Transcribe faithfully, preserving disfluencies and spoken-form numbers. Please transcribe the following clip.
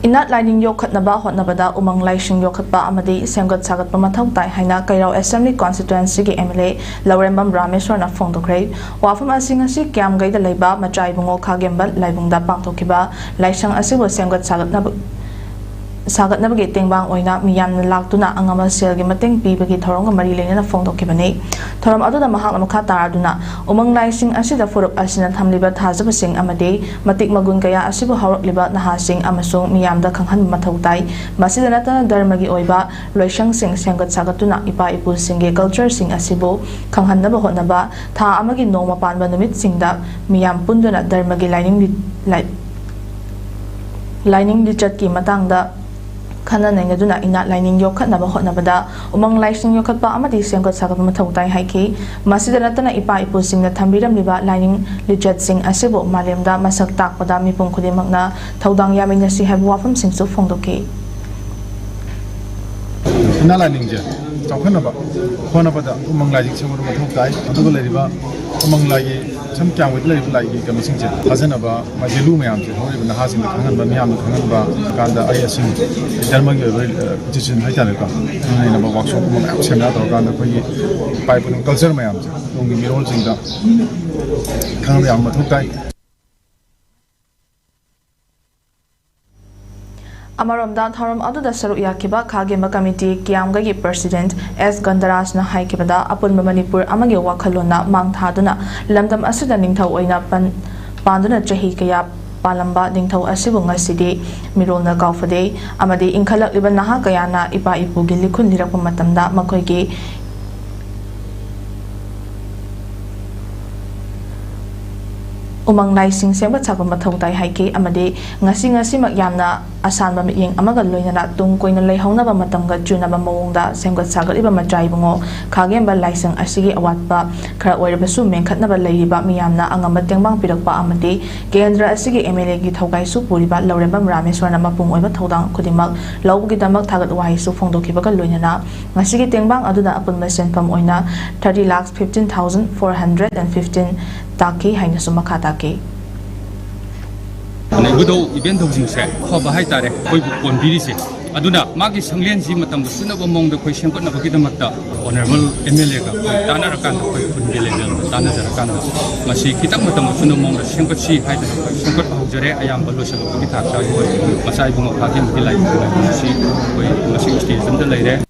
ꯏꯅꯥꯠ ꯂꯥꯏꯅꯤꯡ ꯌꯣꯛꯈꯠꯅꯕ ꯍꯣꯠꯅꯕꯗ ꯎꯃꯪ ꯂꯥꯏꯁꯤꯡ ꯌꯣꯛꯈꯠꯄ ꯑꯃꯗꯤ ꯁꯦꯝꯒꯠ ꯁꯥꯒꯠꯄ ꯃꯊꯧ ꯇꯥꯏ ꯍꯥꯏꯅ ꯀꯩꯔꯥꯎ Assembly Constituencyꯒꯤ MLA ꯂꯧꯔꯦꯝꯕꯝ ꯔꯥꯃꯦꯁ꯭ꯋꯔꯅ ꯐꯣꯡꯗꯣꯛꯈ꯭ꯔꯦ꯫ ꯋꯥꯐꯝ ꯑꯁꯤ ꯉꯁꯤ ꯀꯤꯌꯥꯝꯒꯩꯗ ꯂꯩꯕ ꯃꯆꯥ ꯏꯕꯨꯡꯉꯣ ꯈꯥꯒꯦꯝꯕ ꯂꯥꯏꯕꯨꯡꯗ ꯄꯥꯡꯊꯣꯛꯈꯤꯕ ꯂꯥꯏꯁꯪ ꯑꯁꯤꯕꯨ ꯁꯦꯝꯒꯠ ꯁꯥꯒꯠꯅꯕ ꯁꯥꯒꯠꯅꯕꯒꯤ ꯇꯦꯡꯕꯥꯡ ꯑꯣꯏꯅ ꯃꯤꯌꯥꯝꯅ ꯂꯥꯛꯇꯨꯅ ꯑꯉꯝꯕ ꯁꯦꯜꯒꯤ ꯃꯇꯦꯡ ꯄꯤꯕꯒꯤ ꯊꯧꯔꯝꯒ ꯃꯔꯤ ꯂꯩꯅꯅ ꯐꯣꯡꯗꯣꯛꯈꯤꯕꯅꯤ꯫ ꯊꯧꯔꯝ ꯑꯗꯨꯗ ꯃꯍꯥꯛꯅ ꯃꯈꯥ ꯇꯥꯔꯗꯨꯅ ꯎꯃꯪ ꯂꯥꯏꯁꯤꯡ ꯑꯁꯤꯗ ꯐꯨꯔꯨꯞ ꯑꯁꯤꯅ ꯊꯝꯂꯤꯕ ꯊꯥꯖꯕꯁꯤꯡ ꯑꯃꯗꯤ ꯃꯇꯤꯛ ꯃꯒꯨꯟ ꯀꯌꯥ ꯑꯁꯤꯕꯨ ꯍꯧꯔꯛꯂꯤꯕ ꯅꯍꯥꯁꯤꯡ ꯑꯃꯁꯨꯡ ꯃꯤꯌꯥꯝꯗ ꯈꯪꯍꯟꯕ ꯃꯊꯧ ꯇꯥꯏ꯫ ꯃꯁꯤꯗ ꯅꯠꯇꯅ ꯙꯔꯃꯒꯤ ꯑꯣꯏꯕ ꯂꯣꯏꯁꯪꯁꯤꯡ ꯁꯦꯝꯒꯠ ꯁꯥꯒꯠꯇꯨꯅ ꯏꯄꯥ ꯏꯄꯨꯁꯤꯡꯒꯤ cultureꯁꯤꯡ ꯑꯁꯤꯕꯨ ꯈꯪꯍꯟꯅꯕ ꯍꯣꯠꯅꯕ, ꯊꯥ ꯑꯃꯒꯤ ꯅꯣꯡꯃ ꯄꯥꯟꯕ ꯅꯨꯃꯤꯠꯁꯤꯡꯗ ꯃꯤꯌꯥꯝ ꯄꯨꯟꯗꯨꯅ ꯙꯔꯃꯒꯤ ꯂꯥꯏꯅꯤꯡ ꯂꯥꯏ-, ꯂꯥꯏꯅꯤꯡ ꯂꯤꯆꯠꯀꯤ ꯃꯇꯥꯡꯗ ꯈꯟꯅ ꯅꯩꯅꯗꯨꯅ ꯏꯅꯥꯠ ꯂꯥꯏꯅꯤꯡ ꯌꯣꯛꯈꯠꯅꯕ ꯍꯣꯠꯅꯕꯗ ꯎꯃꯪ ꯂꯥꯏꯁꯤꯡ ꯌꯣꯛꯈꯠꯄ ꯑꯃꯗꯤ ꯁꯦꯝꯒꯠ ꯁꯥꯒꯠꯄ ꯃꯊꯧ ꯇꯥꯏ ꯍꯥꯏꯈꯤ꯫ ꯃꯁꯤꯗ ꯅꯠꯇꯅ ꯏꯄꯥ ꯏꯄꯨꯁꯤꯡꯅ ꯊꯝꯕꯤꯔꯝꯂꯤꯕ ꯂꯥꯏꯅꯤꯡ ꯂꯤꯆꯠꯁꯤꯡ ꯑꯁꯤꯕꯨ ꯃꯥꯂꯦꯝꯗ ꯃꯁꯛ ꯇꯥꯛꯄꯗ ꯃꯤꯄꯨꯝ ꯈꯨꯗꯤꯡꯃꯛꯅ ꯊꯧꯗꯥꯡ ꯌꯥꯃꯤꯟꯅꯁꯤ ꯍꯥꯏꯕ ꯋꯥꯐꯝꯁꯤꯡꯁꯨ ꯐꯣꯡꯗꯣꯛꯈꯤ꯫ ꯏꯅꯥꯠ ꯂꯥꯏꯅꯤꯡꯁꯦ ꯆꯥꯎꯈꯠꯅꯕ ꯍꯣꯠꯅꯕꯗ ꯎꯃꯪ ꯂꯥꯏꯁꯤꯡ ꯁꯦꯝꯒꯠꯄ ꯃꯊꯧ ꯇꯥꯏ꯫ ꯑꯗꯨꯒ ꯂꯩꯔꯤꯕ ꯎꯃꯪ ꯂꯥꯏꯒꯤ ꯁꯝ ꯀꯌꯥꯝꯕꯗ ꯂꯩꯔꯤꯕ ꯂꯥꯏꯒꯤ ꯀꯩꯅꯣꯁꯤꯡꯁꯦ ꯊꯥꯖꯅꯕ ꯃꯥꯏ value ꯃꯌꯥꯝꯁꯦ ꯍꯧꯔꯤꯕ ꯅꯍꯥꯁꯤꯡꯗ ꯈꯪꯍꯟꯕ, ꯃꯤꯌꯥꯝꯗ ꯈꯪꯍꯟꯕ ꯀꯥꯟꯗ ꯑꯩ ꯑꯁꯤꯡ ꯙꯔꯃꯒꯤ ꯑꯣꯏꯕ institution ꯍꯥꯏꯇꯥꯔꯦꯀꯣ, ꯈꯪꯍꯟꯅꯕ workshop ꯑꯃ ꯃꯌꯥꯝ seminar ꯇꯧꯔꯀꯥꯟꯗ ꯑꯩꯈꯣꯏꯒꯤ ꯏꯄꯥ ꯏꯄꯨꯒꯤ culture ꯃꯌꯥꯝꯁꯦ ꯇꯨꯡꯒꯤ ꯃꯤꯔꯣꯜꯁꯤꯡꯗ ꯈꯪꯍꯟꯕ ꯌꯥꯝ ꯃꯊꯧ ꯇꯥꯏ꯫ ꯑꯃꯔꯣꯝꯗ ꯊꯧꯔꯝ ꯑꯗꯨꯗ ꯁꯔꯨꯛ ꯌꯥꯈꯤꯕ ꯈꯥꯒꯦꯝꯕ ꯀꯃꯤꯇꯤ ꯀꯤꯌꯥꯝꯒꯩꯒꯤ president ꯑꯦꯁ ꯒꯟꯙꯔꯥꯖꯅ ꯍꯥꯏꯈꯤꯕꯗ ꯑꯄꯨꯟꯕ ꯃꯅꯤꯄꯨꯔ ꯑꯃꯒꯤ ꯋꯥꯈꯜꯂꯣꯟꯅ ꯃꯥꯡ ꯊꯥꯗꯨꯅ ꯂꯝꯗꯝ ꯑꯁꯤꯗ ꯅꯤꯡꯊꯧ ꯑꯣꯏꯅ ꯄꯟ-, ꯄꯥꯟꯗꯨꯅ ꯆꯍꯤ ꯀꯌꯥ ꯄꯥꯜꯂꯝꯕ ꯅꯤꯡꯊꯧ ꯑꯁꯤꯕꯨ ꯉꯁꯤꯗꯤ ꯃꯤꯔꯣꯜꯅ ꯀꯥꯎꯐꯗꯦ ꯑꯃꯗꯤ ꯏꯟꯈꯠꯂꯛꯂꯤꯕ ꯅꯍꯥ ꯀꯌꯥꯅ ꯏꯄꯥ ꯏꯄꯨꯒꯤ ꯂꯤꯈꯨꯟ ꯂꯤꯔꯛꯄ ꯃꯇꯝꯗ ꯃꯈꯣꯏꯒꯤ ꯎꯃꯪ ꯂꯥꯏꯁꯤꯡ ꯁꯦꯝꯒꯠ ꯁꯥꯕ ꯃꯊꯧ ꯇꯥꯏ ꯍꯥꯏꯈꯤ ꯑꯃꯗꯤ ꯉꯁꯤ ꯉꯁꯤꯃꯛ ꯌꯥꯝꯅ ꯑꯁꯥꯟꯕ ꯃꯤꯠꯌꯦꯡ ꯑꯃꯒ ꯂꯣꯏꯅꯅ ꯇꯨꯡ ꯀꯣꯏꯅ ꯂꯩꯍꯧꯅꯕ ꯃꯇꯝꯒ ꯆꯨꯅꯕ ꯃꯑꯣꯡꯗ ꯁꯦꯝꯒꯠ ꯁꯥꯒꯠꯂꯤꯕ ꯃꯆꯥ ꯏꯕꯨꯡꯉꯣ ꯈꯥꯒꯦꯝꯕ ꯂꯥꯏꯁꯪ ꯑꯁꯤꯒꯤ ꯑꯋꯥꯠꯄ ꯈꯔ ꯑꯣꯏꯔꯕꯁꯨ ꯃꯦꯟꯈꯠꯅꯕ ꯂꯩꯔꯤꯕ ꯃꯤꯌꯥꯝꯅ ꯑꯉꯝꯕ ꯇꯦꯡꯕꯥꯡ ꯄꯤꯔꯛꯄ ꯑꯃꯗꯤ ꯀꯦꯟꯗ꯭ꯔ ꯑꯁꯤꯒꯤ MLAꯒꯤ ꯊꯧꯒꯥꯏꯁꯨ ꯄꯨꯔꯤꯕ ꯂꯧꯔꯦꯝꯕꯝ ꯔꯥꯃꯦꯁ꯭ꯋꯔꯅ ꯃꯄꯨꯡ ꯑꯣꯏꯕ ꯊꯧꯗꯥꯡ ꯈꯨꯗꯤꯡꯃꯛ ꯂꯧꯕꯒꯤꯗꯃꯛ ꯊꯥꯒꯠ ꯋꯥꯍꯩꯁꯨ ꯐꯣꯡꯗꯣꯛꯈꯤꯕꯒ ꯂꯣꯏꯅꯅ ꯉꯁꯤꯒꯤ ꯇꯦꯡꯕꯥꯡ ꯑꯗꯨꯗ ꯑꯄꯨꯟꯕ ꯁꯦꯟꯐꯝ ꯑꯣꯏꯅ thirty lakhs fifteen thousand four hundred and fifteen ꯇꯥꯈꯤ ꯍꯥꯏꯅꯁꯨ ꯃꯈꯥ ꯇꯥꯈꯤ꯫ ꯑꯗꯨꯅ ꯏꯕꯨꯙꯧ ꯏꯕꯦꯟꯙꯧꯁꯤꯡꯁꯦ ꯑꯐꯕ ꯍꯥꯏꯇꯥꯔꯦ ꯑꯩꯈꯣꯏꯕꯨ ꯀꯣꯟꯕꯤꯔꯤꯁꯦ꯫ ꯑꯗꯨꯅ ꯃꯥꯒꯤ ꯁꯪꯂꯦꯟꯁꯤ ꯃꯇꯝꯒ ꯆꯨꯅꯕ ꯃꯑꯣꯡꯗ ꯑꯩꯈꯣꯏ ꯁꯦꯝꯒꯠꯅꯕꯒꯤꯗꯃꯛꯇ Honourable M L Aꯒ ꯑꯩꯈꯣꯏ ꯇꯥꯟꯅꯔꯀꯥꯟꯗ ꯑꯩꯈꯣꯏ ꯈꯨꯟꯒꯤ levelꯗ ꯇꯥꯟꯅꯖꯔꯀꯥꯟꯗ ꯃꯁꯤ ꯈꯤꯇꯪ ꯃꯇꯝꯒ ꯆꯨꯅꯕ ꯃꯑꯣꯡꯗ ꯁꯦꯝꯒꯠꯁꯤ ꯍꯥꯏꯗꯅ ꯑꯩꯈꯣꯏ ꯁꯦꯝꯒꯠꯄ ꯍꯧꯖꯔꯦ꯫ ꯑꯌꯥꯝꯕ ꯂꯣꯏꯁꯤꯜꯂꯛꯄꯒꯤ ꯊꯥꯛꯇ ꯑꯩꯈꯣꯏ ꯃꯆꯥ ꯏꯕꯨꯡꯉꯣ ꯐꯥꯇꯦꯝꯒꯤ ꯂꯥꯏꯕꯨꯡ ꯑꯁꯤ ꯑꯩꯈꯣꯏ ꯉꯁꯤ stageꯗ ꯂꯩꯔꯦ꯫